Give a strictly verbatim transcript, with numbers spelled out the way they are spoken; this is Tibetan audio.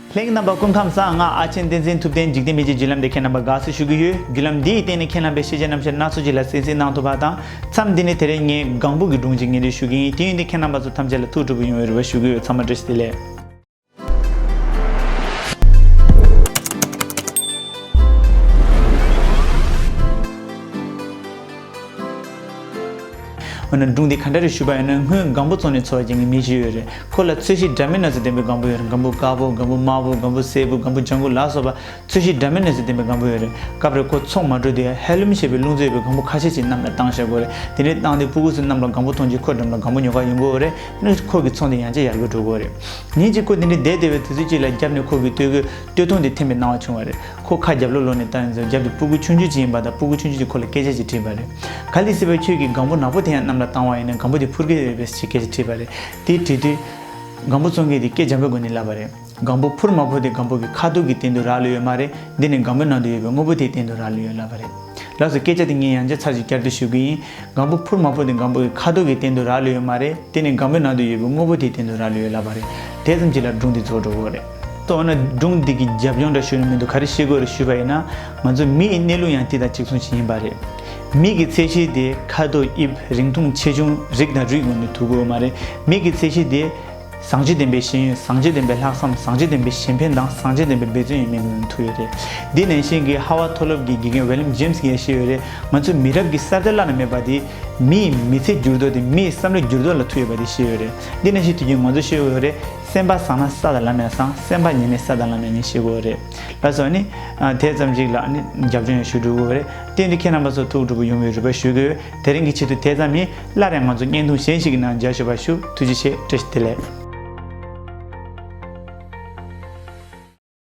ལྷན་རྒྱས་རྣམ་པ་སྐུ་ཁམས་བཟང་། ང་ཨ་ཆེན་བསྟན་འཛིན་ཐུབ་བསྟན་འཇིག་རྟེན་མི་ཚེའི་བརྒྱུད་ལམ་དེ་ཁྱེད་རྣམ་པ་དགའ་བསུ་ཞུ་གི་ཡོད། བརྒྱུད་ལམ་འདིའི་སྟེང་ནས་ཁྱེད་རྣམ་པས་ཤེས་བྱ་རྣམས་ཤར་སྣ་ཚོགས་ཅིག་ལ་གསན་གཟིགས་གནང་ཐུབ་པ་དང་། མཚམས་འདི་ནས་དེ་རིང་ངས་སྒང་བུ་གི་སྒྲུང་ཅིག་ངས་འདི་ཞུ་གི་ཡིན། དེ་ཡིན་དུས་ཁྱེད་རྣམ་པ་ཚོ་ཐམས་ཅད་ལ་ཐུགས་སྤྲོ་པོ་ཡོང་བའི་རེ་བ་ཞུ་གི་ཡོད། ཚང་མ་བཀྲ་ཤིས་བདེ་ལེགས། འོ་ན་སྒྲུང་འདི་ག་འདྲ་རེད་ཞུས་པ་ཡིན་ན། སྔོན་སྒང་བུ་བཙོང་ནས་འཚོ་བ་སྐྱེལ་མཁན་མི་ཞིག་ཡོད་རེད། ཁོ་ལ་ཚོས་གཞི་འདྲ་མིན་སྣ་ཚོགས་ལྡན་པའི་སྒང་བུ་ཡོད་རེད། སྒང་བུ་དཀར་པོ། སྒང་བུ་དམར་པོ། སྒང་བུ་སེར་པོ། སྒང་བུ་ལྗང་གུ་ལ་སོགས་པ་ཚོས་གཞི་འདྲ་མིན་སྣ་ཚོགས་ལྡན་པའི་སྒང་བུ་ཡོད་རེད། སྐབས་རེ་ཁོ་ཚོང་མ་འགྲོ་དུས་ཧེ་ལུམ་ཞེས་པའི་རླུང་འཚུབ་ཡོད་པའི་སྒང་བུ་ཁ་ཤས་ཤིག་གནམ་ལ་བཏང་བཞག་གོ་རེད། དེ་ནས་བཏང་དུས་སྤུ་གུ་ཚོས་གནམ་ལ་སྒང་བུ་མཐོང་རྗེས་ཁོ་འགྲམ་ལ་སྒང་བུ་ཉོ་གར་ཡོང་གི་ཡོད་རེད། ཨ་ནི་ཁོ་གི་ཚོང་དེ་ཡང་བསྐྱར་ཡར་རྒྱས་འགྲོ་གི་ཡོད་རེད། ཉིན་གཅིག་ཁོ་དེ་འདྲའི་བསྡད་བསྡད་པའི་དུས་ཚོད་ཅིག་ལ་རྒྱབ་ནས་ཁོ་གི་སྟོད་གོས་སྟོད་ཐུང་དེ་འཐེན་པའི་སྣང་བ་བྱུང་བ་རེད། ཁོ་ཁ་རྒྱབ་ལོགས་ལོགས་ནས་བལྟས་ཡོང་དུས་རྒྱབ་དེ་སྤུ་གུ་ཆུང་ཆུང་ཅིག་ཡིན་པ་དང་། སྤུ་གུ་ཆུང་ཆུང་ཅིག་ཁོ་ལ་སྐད་ཆ་ཅིག་དྲིས་པ་རེད། ག་ལ་སྲིད་པ། ཁྱོད་ཀྱིས་སྒང་བུ་ནག་པོ་དེ་ཡང་གནམ་ལ་བཏང་བ་ཡིན་ན་སྒང་བུ་དེ་འཕུར་གྱི་རེད་པས་ཞེས་སྐད་ཆ་དྲིས་པ་རེད། དེ་དྲིས་དུས་སྒང་བུ་བཙོང་མཁན་དེ་སྐད་འཇམ་པོའི་སྒོ་ནས་ལབ་པ་རེད། སྒང་བུ་འཕུར་མ་འཕུར་དེ་སྒང་བུ་གི་ཁ་དོག་གི་སྟེང་དུ་རག་ལས་ཡོད་མ་རེད། འདི་ནི་སྒང་བུའི་ནང་དུ་ཡོད་པའི་དངོས་པོ་དེའི་སྟེང་དུ་རག་ལས་ཡོད་ལབ་པ་རེད། ལགས་སོ། སྐད་ཆ་དེ་ངས་ཡང་བསྐྱར་ཚར་གཅིག་བསྐྱར་ཟློས་ཞུ་གི་ཡིན། སྒང་བུ་འཕུར་མ་འཕུར་དེ་སྒང་བུ་གི་ཁ་དོག་གི་སྟེང་དུ་རག་ལས་ཡོད་མ་རེད། དེ་ནི་སྒང་བུའི་ནང་དུ་ཡོད་པའི་དངོས་པོ་དེའི་སྟེང་དུ་རག་ལས་ཡོད་ལབ་པ་རེད། དེ་ཙམ་གྱིས་ལ་སྒྲུང་འདི་རྫོགས་འགྲོ་གི་རེད། ད་འོ་ན་སྒྲུང་འདི་གི་རྒྱབ་ལྗོངས་འདྲ་ཞུ་ནི་མི་འདུག་ག་རེ་ཤེས་དགོས་རེད་ཞུས་པ་ཡིན་ན། ང་ཚོ་མི་ཡི་གནས་ལུགས་ཡང་དེ་དང་གཅིག་མཚུངས་ཤིག་ཡིན་པ་རེད། མི་གི་ཚད་གཞི་དེ་ཁ་དོག་དབྱིབས་རིང་ཐུང་ཆེ་ཆུང་རིགས་དང་རུས་ངོས་ནས་ཐུག་གི་ཡོད་མ་རེད། མི་གི་ཚད་གཞི་དེ་བཟང་སྤྱོད་ལྡན་པའི་ཤེས་ཡོན། བཟང་སྤྱོད་ལྡན་པའི་ལྷག་བསམ། བཟང་སྤྱོད་ལྡན་པའི་གཞན་ཕན་དང་བཟང་སྤྱོད་ལྡན་པའི་འབད་བརྩོན་ཡོད་མེད་ངོས་ནས་ཐུག་ཡོད་རེད། འདི་ནང་བཞིན་གྱི་ཧ་ཝར་མཐོ་སློབ་ཀྱི་དགེ་རྒན་ཝི་ལིམ་ཇེམ་སི་གིས་བཤད་ཡོད་རེད། ང་ཚོ་མི་རབས་ཀྱི་གསར་གཏོད་བརླག་ན་མེད་པ་དེ་མི་ཡི་མི་ཚེ་འགྱུར་ལྡོག་དེ་མི་ཡི་བསམ་བློ་འགྱུར་ལྡོག་ལ་ཐུག་ཡོད་པ་དེ་བཤད་ཡོད་རེད། འདི་ནང་བཞིན་དུས་རྒྱུན་ང་ཚོ་བཤད་ཡོད་རེད། སེམས་པ་བཟང་ན་ས་དང་ལམ་ཡང་བཟང་། སེམས་པ་ངན་ན་ས་དང་ལམ་ཡང་ངན་བཤད་ཡོད་རེད། ལགས་སོ། ཨ་ནི་ཨ་དེ་ཙམ་ཞིག་ལ་ཨ་ནི་རྒྱབ་ལྗོངས་ཡང་ཞུ་འགྲོ་གི་ཡོད་རེད། དེ་ཡིན་དུས་ཁྱེད་རྣམ་པ་ཚོ་ཐུགས་སྤྲོ་པོ་ཡོང་བའི་རེ་བ་ཞུ་གི་ཡོད། དེ་རིང་གི་ཆེད་དུ་དེ་ཙམ་ཡིན། སླར་ཡང་ང་ཚོ་བརྙན་ཐུང་གཞན་ཞིག་གི་ནང་མཇལ་ཞུ་བ་ཞུ། ཐུགས་རྗེ་ཆེ། བཀྲ་ཤིས་བདེ་ལེགས།